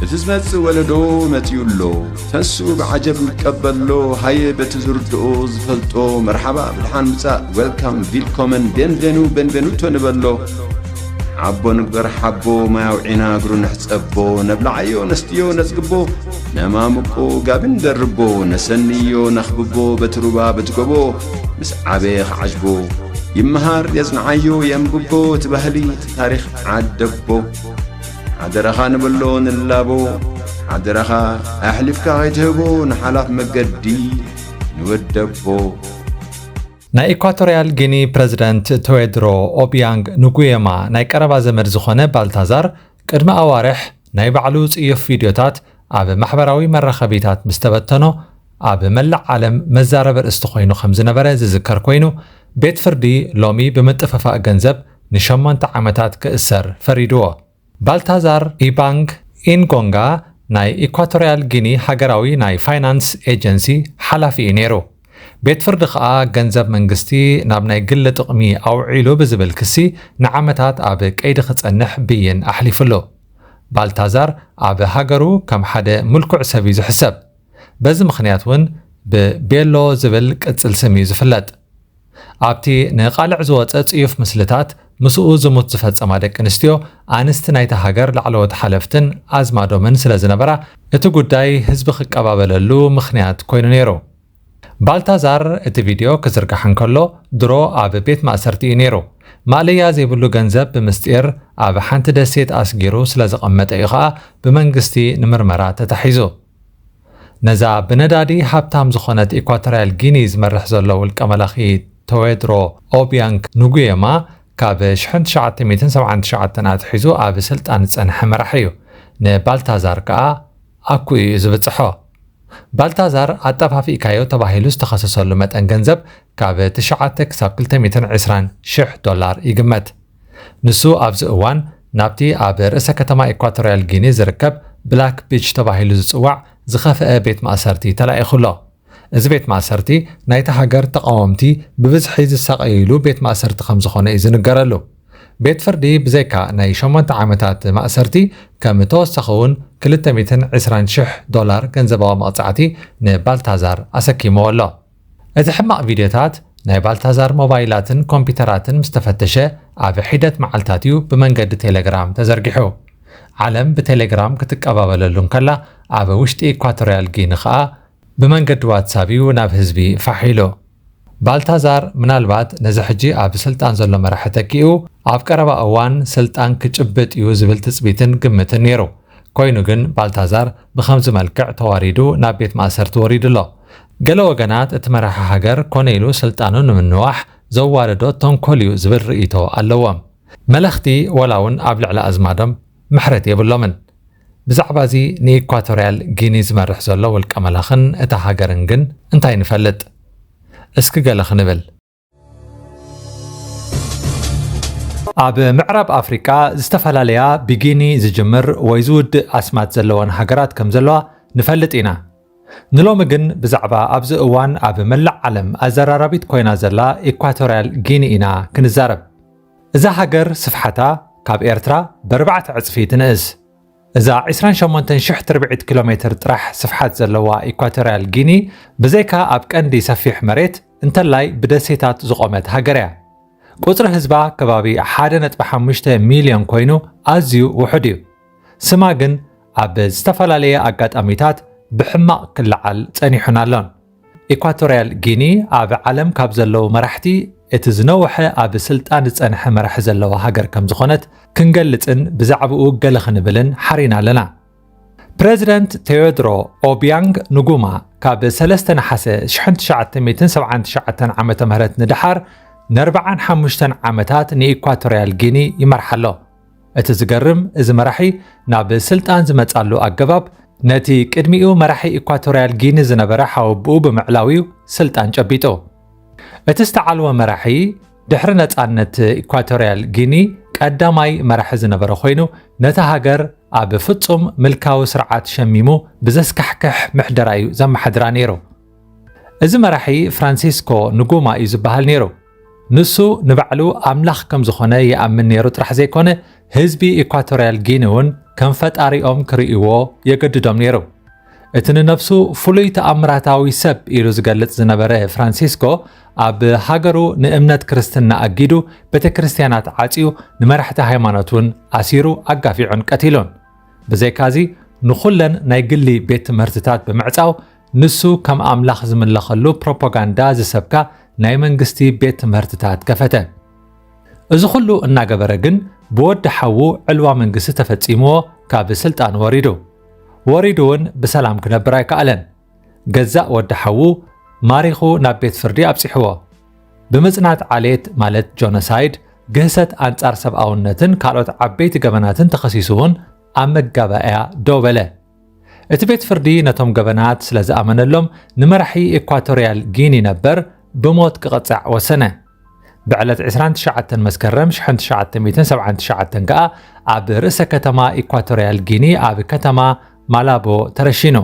እቲ ዝመጽእ ወለዶ መጺኡ ኣሎ። ተንሱ ብዓጀብ ንቀበሎ፣ ሃየ በቲ ዝርድኦ ዝፈልጦ፣ መርሓባ ብድሓን ምጻእ፣ ዌልካም፣ ቪልኮመን፣ ቤንቬኑ፣ ቤንቬኑቶ ንበሎ። ሓቦ ንግበር ሓቦ፣ ማይ ኣውዒና እግሩ ንሕጸቦ፣ ነብልዓዮ ነስትዮ ነጽግቦ፣ ነማምቆ ጋቢ ንደርቦ፣ ነሰንዮ ነኽብቦ፣ በቲ ሩባ በቲ ጎቦ፣ ምስ ዓበየ ክዓጅቦ፣ ይመሃር የጽንዓዮ የንብቦ፣ እቲ ባህሊ እቲ ታሪኽ ዓደቦ። ሓደራኻ ንበሎ ንላቦ፣ ሓደራኻ ኣሕሊፍካ ከይትህቦ፣ ንሓላፍ መገዲ ንወደቦ። ናይ ኢኳቶርያል ጊኒ ፕረዚደንት ቴዎድሮ ኦቢያንግ ንጉየማ ናይ ቀረባ ዘመድ ዝኾነ ባልታዛር ቅድሚ ኣዋርሕ ናይ ባዕሉ ጽዩፍ ቪድዮታት ኣብ ማሕበራዊ መራኸቢታት ምስ ተበተኖ ኣብ መላእ ዓለም መዛረቢ ርእስቲ ኮይኑ ከም ዝነበረ ዝዝከር ኮይኑ፣ ቤት ፍርዲ ሎሚ ብምጥፍፋእ ገንዘብ ንሸሞንተ ዓመታት ክእሰር ፈሪድዎ። ባልታዛር ኢባንግ ኢንጎንጋ ናይ ኢኳቶርያል ጊኒ ሃገራዊ ናይ ፋይናንስ ኤጀንሲ ሓላፊ እዩ ነይሩ። ቤት ፍርዲ ከኣ ገንዘብ መንግስቲ ናብ ናይ ግሊ ጥቕሚ ኣውዒሉ ብዝብል ክሲ ንዓመታት ኣብ ቀይዲ ክጸንሕ ብይን ኣሕሊፉሉ። ባልታዛር ኣብ ሃገሩ ከም ሓደ ምልኩዕ ሰብ እዩ ዝሕሰብ። በዚ ምኽንያት እውን ብቤሎ ዝብል ቅጽል ስም እዩ ዝፍለጥ። ኣብቲ ንቓልዕ ዝወጸ ጽዩፍ ምስልታት ምስኡ ዝሙት ዝፈጸማ ደቂ ኣንስትዮ ኣንስቲ ናይታ ሃገር ላዕለዎት ሓለፍትን ኣዝማዶምን ስለ ዝነበራ እቲ ጉዳይ ህዝቢ ክቀባበለሉ ምኽንያት ኮይኑ ነይሩ። ባልታዛር እቲ ቪድዮ ክዝርጋሕ እንከሎ ድሮ ኣብ ቤት ማእሰርቲ እዩ ነይሩ። ማእለያ ዘይብሉ ገንዘብ ብምስጢር ኣብ ሓንቲ ደሴት ኣስጊሩ ስለ ዘቐመጠ እዩ ኸኣ ብመንግስቲ ንምርመራ ተታሒዙ። ነዛ ብነዳዲ ሃብታም ዝኾነት ኢኳቶርያል ጊኒ ዝመርሕ ዘሎ ውልቀ መላኺ ቴዎድሮ ኦቢያንግ ንጉየማ ካብ ሽሕን ትሽዓተ ሚእትን ሰብዓን ትሽዓተን ኣትሒዙ ኣብ ስልጣን ዝጸንሐ መራሒ እዩ። ንባልታዛር ከኣ ኣኩኡ እዩ ዝብጽሖ። ባልታዛር ኣጠፋፊእካዮ ተባሂሉ ዝተኸሰሰሉ መጠን ገንዘብ ካብ ትሽዓተ ክሳብ ክልተ ሚእትን ዕስራን ሽሕ ዶላር ይግመት። ንሱ ኣብዚ እዋን ናብቲ ኣብ ርእሰ ከተማ ኢኳቶርያል ጊኒ ዝርከብ ብላክ ቢች ተባሂሉ ዝጽዋዕ ዝኸፍአ ቤት ማእሰርቲ ተላኢኹ ኣሎ። እዚ ቤት ማእሰርቲ ናይታ ሃገር ተቓወምቲ ብብዝሒ ዝሳቐይሉ ቤት ማእሰርቲ ከም ዝኾነ እዩ ዝንገረሉ። ቤት ፍርዲ ብዘይካ ናይ ሸሞንተ ዓመታት ማእሰርቲ ከም ተወሳኺ እውን ክልተ ሚእትን ዕስራን ሽሕ ዶላር ገንዘባዊ መቕጻዕቲ ንባልታዛር ኣሰኪምዎ ኣሎ። እቲ ሕማቕ ቪድዮታት ናይ ባልታዛር ሞባይላትን ኮምፒውተራትን ምስ ተፈተሸ ኣብ ሒደት መዓልታት እዩ ብመንገዲ ቴሌግራም ተዘርጊሑ። ዓለም ብቴሌግራም ክትቀባበለሉ እንከላ ኣብ ውሽጢ ኢኳቶርያል ጊኒ ኸኣ ብመንገዲ ዋትሳብ እዩ ናብ ህዝቢ ፋሕ ኢሉ። ባልታዛር ምናልባት ነዚ ሕጂ ኣብ ስልጣን ዘሎ መራሒ ተኪኡ ኣብ ቀረባ እዋን ስልጣን ክጭብጥ እዩ ዝብል ትጽቢትን ግምትን ነይሩ። ኮይኑ ግን ባልታዛር ብኸምዚ መልክዕ ተዋሪዱ ናብ ቤት ማእሰርቲ ወሪዱ ኣሎ። ገለ ወገናት እቲ መራሒ ሃገር ኮነ ኢሉ ስልጣኑ ንምንዋሕ ዘዋረዶ ተንኮል እዩ ዝብል ርእይቶ ኣለዎም። መለኽቲ ወላ እውን ኣብ ልዕሊ ኣዝማዶም ምሕረት የብሎምን። ብዛዕባ እዚ ንኢኳቶርያል ጊኒ ዝመርሕ ዘሎ ውልቀ መላኽን እታ ሃገርን ግን እንታይ ንፈልጥ? እስኪ ገለ ክንብል። ኣብ ምዕራብ ኣፍሪቃ ዝተፈላለያ ብጊኒ ዝጅምር ወይ ዝውድእ ኣስማት ዘለወን ሃገራት ከም ዘለዋ ንፈልጥ ኢና። ንሎሚ ግን ብዛዕባ ኣብዚ እዋን ኣብ መላእ ዓለም ኣዘራራቢት ኮይና ዘላ ኢኳቶርያል ጊኒ ኢና ክንዛረብ። እዛ ሃገር ስፍሓታ ካብ ኤርትራ ብኣርባዕተ ዕጽፊ ትንእስ። እዛ ዕስራን ሸሞንተን ሽሕ ትርብዒት ኪሎ ሜትር ጥራሕ ስፍሓት ዘለዋ ኢኳቶርያል ጊኒ ብዘይካ ኣብ ቀንዲ ሰፊሕ መሬት እንተላይ ብደሴታት ዝቖመት ሃገር እያ። ቁጽሪ ህዝባ ከባቢ ሓደ ነጥቢ ሓሙሽተ ሚልዮን ኮይኑ ኣዝዩ ውሑድ እዩ። ስማ ግን ኣብ ዝተፈላለየ ኣጋጣሚታት ብሕማቕ ክለዓል ጸኒሑን ኣሎን። ኢኳቶርያል ጊኒ ኣብ ዓለም ካብ ዘለዉ መራሕቲ እቲ ዝነውሐ ኣብ ስልጣን ዝጸንሐ መራሒ ዘለዋ ሃገር ከም ዝኾነት ክንገልጽን ብዛዕባኡ ገለ ክንብልን ሓሪና ኣለና። ፕረዚደንት ቴዎድሮ ኦቢያንግ ንጉማ ካብ ሰለስተ ነሓሰ ሽሕን ትሽዓተ ሚእትን ሰብዓን ትሽዓተን ዓመተ ምህረት ንደሓር ንኣርብዓን ሓሙሽተን ዓመታት ንኢኳቶርያል ጊኒ ይመርሓ ኣሎ። እቲ ዝገርም፣ እዚ መራሒ ናብ ስልጣን ዝመጻሉ ኣገባብ፣ ነቲ ቅድሚኡ መራሒ ኢኳቶርያል ጊኒ ዝነበረ ሓወብኡ ብምዕላው እዩ ስልጣን ጨቢጡ። እቲ ዝተዓልወ መራሒ፣ ድሕሪ ነጻነት ኢኳቶርያል ጊኒ ቀዳማይ መራሒ ዝነበረ ኮይኑ፣ ነታ ሃገር ኣብ ፍጹም ምልካዊ ስርዓት ሸሚሙ ብዘስካሕክሕ ምሕደራ እዩ ዘመሓድራ ነይሩ። እዚ መራሒ ፍራንሲስኮ ንጉማ እዩ ዝበሃል ነይሩ። ንሱ ንባዕሉ ኣምላኽ ከም ዝኾነ ይኣምን ነይሩ ጥራሕ ዘይኮነ፣ ህዝቢ ኢኳቶርያል ጊኒ እውን ከም ፈጣሪኦም ክርእይዎ የገድዶም ነይሩ። እቲ ንነብሱ ፍሉይ ተኣምራታዊ ሰብ ኢሉ ዝገልጽ ዝነበረ ፍራንሲስኮ፣ ኣብ ሃገሩ ንእምነት ክርስትና ኣጊዱ፣ ቤተ ክርስቲያናት ዓጽዩ፣ ንመራሕቲ ሃይማኖት እውን ኣሲሩ ኣጋፊዑን ቀቲሉን። ብዘይካዚ፣ ንኹለን ናይ ግሊ ቤት ትምህርትታት ብምዕጻው፣ ንሱ ከም ኣምላኽ ዝምለኸሉ ፕሮፓጋንዳ ዝሰብካ ናይ መንግስቲ ቤት ትምህርትታት ከፈተ። እዚ ኩሉ እናገበረ ግን፣ ብወዲ ሓዉ ዕልዋ መንግስቲ ተፈጺምዎ ካብ ስልጣን ወሪዱ። ወሪዱ እውን ብሰላም ክነብር ኣይከኣለን። ገዛእ ወዲ ሓዉ ማሪኹ ናብ ቤት ፍርዲ ኣብጺሕዎ። ብምጽናት ዓሌት ማለት ጆኖሳይድ፣ ግህሰት ኣንጻር ሰብኣውነትን ካልኦት ዓበይቲ ገበናትን ተኸሲሱ እውን ኣብ መጋባእያ ደው በለ። እቲ ቤት ፍርዲ ነቶም ገበናት ስለ ዝኣመነሎም፣ ንመራሒ ኢኳቶርያል ጊኒ ነበር ብሞት ክቕጻዕ ወሰነ። ብዕለት ዕስራን ትሽዓተን መስከረም ሽሕን ትሽዓተ ሚእትን ሰብዓን ትሽዓተን ከኣ ኣብ ርእሰ ከተማ ኢኳቶርያል ጊኒ ኣብ ከተማ ማላቦ ተረሺኑ።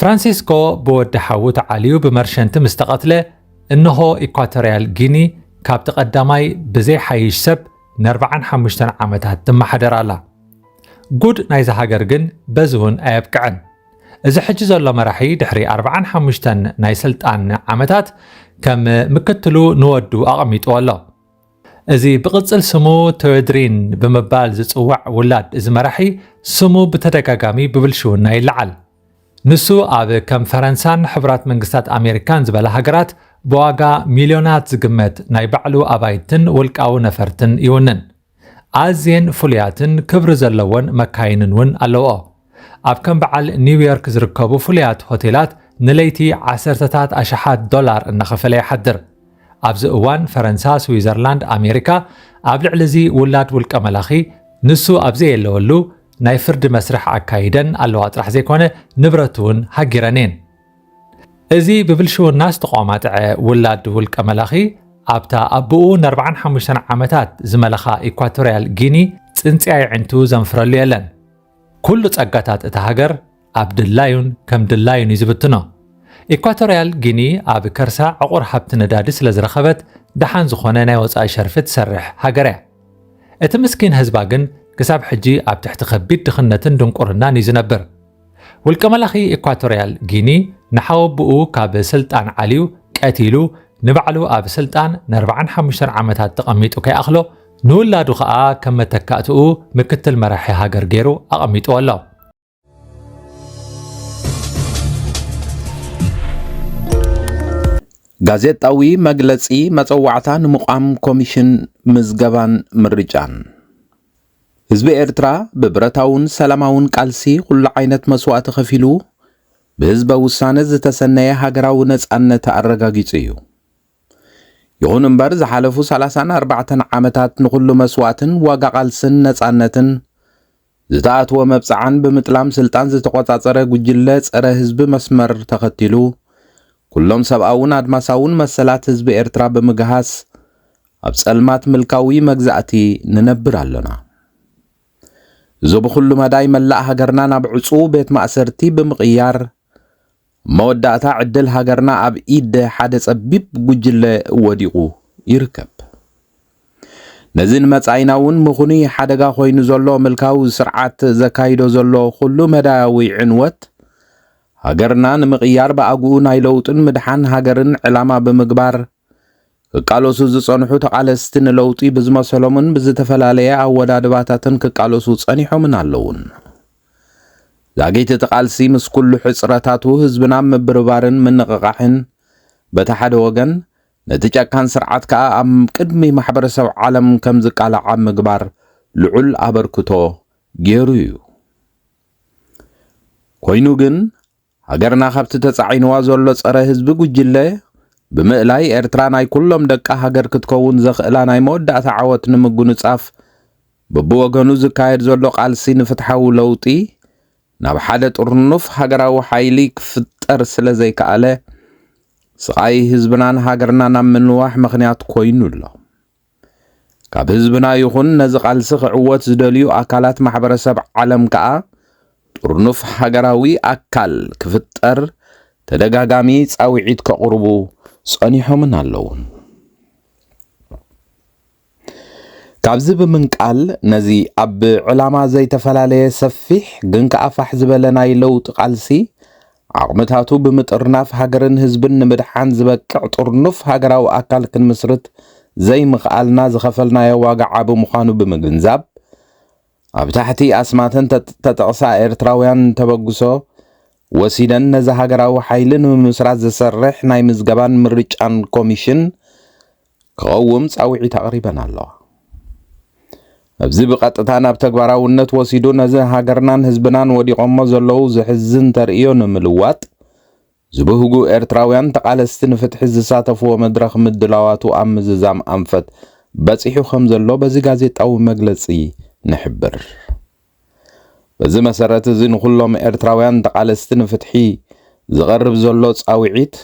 ፍራንሲስኮ ብወዲ ሓዉ ተዓልዩ ብመርሸንቲ ምስ ተቐትለ፣ እንሆ ኢኳቶርያል ጊኒ ካብቲ ቀዳማይ ብዘይሓይሽ ሰብ ንኣርብዓን ሓሙሽተን ዓመታት ትመሓደር ኣላ። ጉድ ናይዛ ሃገር ግን በዚ እውን ኣየብቅዐን። እዚ ሕጂ ዘሎ መራሒ ድሕሪ ኣርብዓን ሓሙሽተን ናይ ስልጣን ዓመታት ከም ምክትሉ ንወዱ ኣቐሚጥዎ ኣሎ። እዚ ብቕጽል ስሙ ቴዎድሪን ብምባል ዝጽዋዕ ውላድ እዚ መራሒ ስሙ ብተደጋጋሚ ብብልሽውና ይለዓል። ንሱ ኣብ ከም ፈረንሳን ሕቡራት መንግስታት ኣሜሪካን ዝበላ ሃገራት ብዋጋ ሚልዮናት ዝግመት ናይ ባዕሉ ኣባይትን ውልቃዊ ነፈርትን ይውንን። ኣዝየን ፍሉያትን ክብሪ ዘለወን መካይንን እውን ኣለዎ። ኣብ ከም በዓል ኒውዮርክ ዝርከቡ ፍሉያት ሆቴላት ንለይቲ ዓሰርተታት ኣሽሓት ዶላር እናኸፈለ ይሓድር። ኣብዚ እዋን ፈረንሳ፣ ስዊዘርላንድ፣ ኣሜሪካ ኣብ ልዕሊ እዚ ውላድ ውልቀ መላኺ ንሱ ኣብ ዘየለወሉ ናይ ፍርዲ መስርሕ ኣካይደን ኣለዋ ጥራሕ ዘይኮነ ንብረቱ እውን ሃጊረን እየን። እዚ ብብልሽውና ዝተቋማጥዐ ውላድ ውልቀ መላኺ ኣብታ ኣቦኡ ንኣርብዓን ሓሙሽተን ዓመታት ዝመለኻ ኢኳቶርያል ጊኒ ጽንጽያ የዒንቱ ዘንፍረሉ የለን። ኩሉ ጸጋታት እታ ሃገር ኣብ ድላዩን ከም ድላዩን እዩ ዝብትኖ። ኢኳቶርያል ጊኒ ኣብ ከርሳ ዕቑር ሃብቲ ነዳዲ ስለ ዝረኸበት፣ ደሓን ዝኾነ ናይ ወጻኢ ሸርፊ ትሰርሕ ሃገር እያ። እቲ ምስኪን ህዝባ ግን ክሳብ ሕጂ ኣብ ትሕቲ ከቢድ ድኽነትን ድንቁርናን እዩ ዝነብር። ውልቀ መላኺ ኢኳቶርያል ጊኒ ንሓወቦኡ ካብ ስልጣን ዓልዩ ቀቲሉ፣ ንባዕሉ ኣብ ስልጣን ንኣርብዓን ሓሙሽተን ዓመታት ተቐሚጡ ከይኣኽሎ፣ ንውላዱ ኸኣ ከም መተካእትኡ ምክትል መራሒ ሃገር ገይሩ ኣቐሚጥዎ ኣሎ። ጋዜጣዊ መግለጺ መጸዋዕታ ንምቋም ኮሚሽን ምዝገባን ምርጫን። ህዝቢ ኤርትራ ብብረታውን ሰላማውን ቃልሲ ኩሉ ዓይነት መስዋእቲ ከፊሉ ብህዝበ ውሳነ ዝተሰነየ ሃገራዊ ነጻነት ኣረጋጊጹ እዩ። ይኹን እምበር፣ ዝሓለፉ ሰላሳን ኣርባዕተን ዓመታት ንኹሉ መስዋእትን ዋጋ ቃልስን ነጻነትን ዝተኣትወ መብጽዓን ብምጥላም ስልጣን ዝተቖጻጸረ ጉጅለ ጸረ ህዝቢ መስመር ተኸቲሉ፣ ኩሎም ሰብኣውን ኣድማሳውን መሰላት ህዝቢ ኤርትራ ብምግሃስ፣ ኣብ ጸልማት ምልካዊ መግዛእቲ ንነብር ኣሎና። እዚ ብኹሉ መዳይ መላእ ሃገርና ናብ ዕጹው ቤት ማእሰርቲ ብምቕያር፣ ኣብ መወዳእታ ዕድል ሃገርና ኣብ ኢድ ሓደ ጸቢብ ጉጅለ ወዲቑ ይርከብ። ነዚ ንመጻኢና እውን ምኹኑይ ሓደጋ ኮይኑ ዘሎ ምልካዊ ስርዓት ዘካይዶ ዘሎ ኩሉ መዳያዊ ዕንወት፣ ሃገርና ንምቕያር ብኣግኡ ናይ ለውጥን ምድሓን ሃገርን ዕላማ ብምግባር፣ ክቃለሱ ዝጸንሑ ተቓለስቲ ንለውጢ ብዝመሰሎምን ብዝተፈላለየ ኣወዳድባታትን ክቃለሱ ጸኒሖምን ኣለዉን። ዛጊት እቲ ቃልሲ ምስ ኩሉ ሕጽረታቱ ህዝብና ምብርባርን ምንቕቓሕን በቲ ሓደ ወገን፣ ነቲ ጨካን ስርዓት ከኣ ኣብ ቅድሚ ማሕበረሰብ ዓለም ከም ዝቃላዕ ኣብ ምግባር ልዑል ኣበርክቶ ገይሩ እዩ። ኮይኑ ግን፣ ሃገርና ካብቲ ተጻዒንዋ ዘሎ ጸረ ህዝቢ ጉጅለ ብምእላይ፣ ኤርትራ ናይ ኩሎም ደቃ ሃገር ክትከውን ዘኽእላ ናይ መወዳእታ ዓወት ንምጉንጻፍ፣ በብወገኑ ዝካየድ ዘሎ ቃልሲ ንፍትሓዊ ለውጢ ናብ ሓደ ጥርኑፍ ሃገራዊ ሓይሊ ክፍጠር ስለ ዘይከኣለ፣ ስቓይ ህዝብናን ሃገርናን ኣብ ምንዋሕ ምኽንያት ኮይኑ ኣሎ። ካብ ህዝብና ይኹን ነዚ ቃልሲ ክዕወት ዝደልዩ ኣካላት ማሕበረሰብ ዓለም ከኣ ጥርኑፍ ሃገራዊ ኣካል ክፍጠር ተደጋጋሚ ጻውዒት ከቕርቡ ጸኒሖምን ኣለዉን። ካብዚ ብምንቃል፣ ነዚ ኣብ ዕላማ ዘይተፈላለየ ሰፊሕ ግን ከኣ ፋሕ ዝበለ ናይ ለውጢ ቃልሲ ዓቕምታቱ ብምጥርናፍ ሃገርን ህዝብን ንምድሓን ዝበቅዕ ጥርኑፍ ሃገራዊ ኣካል ክንምስርት ዘይምኽኣልና ዝኸፈልናዮ ዋጋ ዓቢ ምዃኑ ብምግንዛብ፣ ኣብ ታሕቲ ኣስማተን ተጥ-፣ ተጠቕሳ ኤርትራውያን ተበግሶ ወሲደን ነዚ ሃገራዊ ሓይሊ ንምምስራት ዝሰርሕ ናይ ምዝገባን ምርጫን ኮሚሽን ክቐውም ጻውዒት ኣቕሪበን ኣለዋ። ኣብዚ ብቐጥታ ናብ ተግባራውነት ወሲዱ ነዚ ሃገርናን ህዝብናን ወዲቖሞ ዘለዉ ዘሕዝን ተርእዮ ንምልዋጥ ዝብህጉ ኤርትራውያን ተቓለስቲ ንፍትሒ ዝሳተፍዎ መድረኽ ምድላዋቱ ኣብ ምዝዛም ኣንፈት በጺሑ ከም ዘሎ በዚ ጋዜጣዊ መግለጺ ንሕብር። በዚ መሰረት እዚ ንኹሎም ኤርትራውያን ተቓለስቲ ንፍትሒ ዝቐርብ ዘሎ ጻውዒት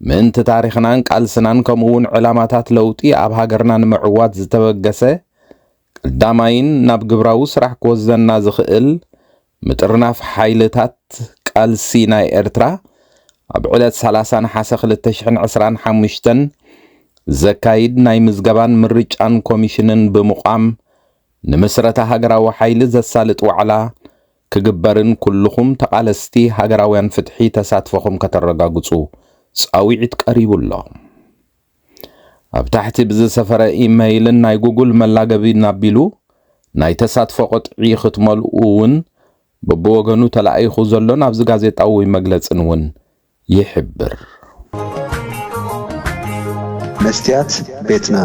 ምእንቲ ታሪኽናን ቃልስናን ከምኡ እውን ዕላማታት ለውጢ ኣብ ሃገርና ንምዕዋት ዝተበገሰ ቀዳማይን ናብ ግብራዊ ስራሕ ክወስደና ዝኽእል ምጥርናፍ ሓይልታት ቃልሲ ናይ ኤርትራ ኣብ ዕለት ሰላሳ ነሓሰ ክልተ ሽሕን ዕስራን ሓሙሽተን ዘካይድ ናይ ምዝገባን ምርጫን ኮሚሽንን ብምቋም ንምስረታ ሃገራዊ ሓይሊ ዘሳልጥ ዋዕላ ክግበርን ኩልኹም ተቓለስቲ ሃገራውያን ፍትሒ ተሳትፎኹም ከተረጋግጹ ጻውዒት ቀሪቡ ኣሎ። ኣብ ታሕቲ ብዝሰፈረ ኢመይልን ናይ ጉግል መላገቢ ናቢሉ ናይ ተሳትፎ ቅጥዒ ክትመልኡ እውን በብወገኑ ተላኢኹ ዘሎን ኣብዚ ጋዜጣዊ መግለጽን እውን ይሕብር። መስትያት ቤትና።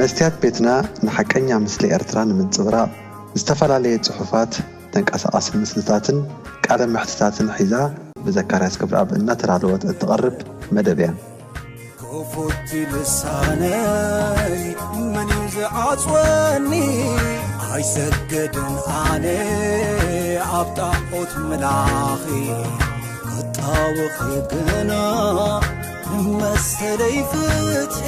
መስትያት ቤትና ንሓቀኛ ምስሊ ኤርትራ ንምንጽብራቕ ዝተፈላለየ ጽሑፋት፣ ተንቀሳቓሲ ምስልታትን ቃለ መሕትታትን ሒዛ ብዘካርያስ ገብረኣብ እናተዳለወት እትቐርብ መደብ እያ። ክፉት ልሳነይ መን እዩ ዝዓጽወኒ? ኣይሰግድን ኣነ ኣብ ጣዖት ምላኺ፣ ክጣወኺ ግና ንመሰለይ ፍትሒ።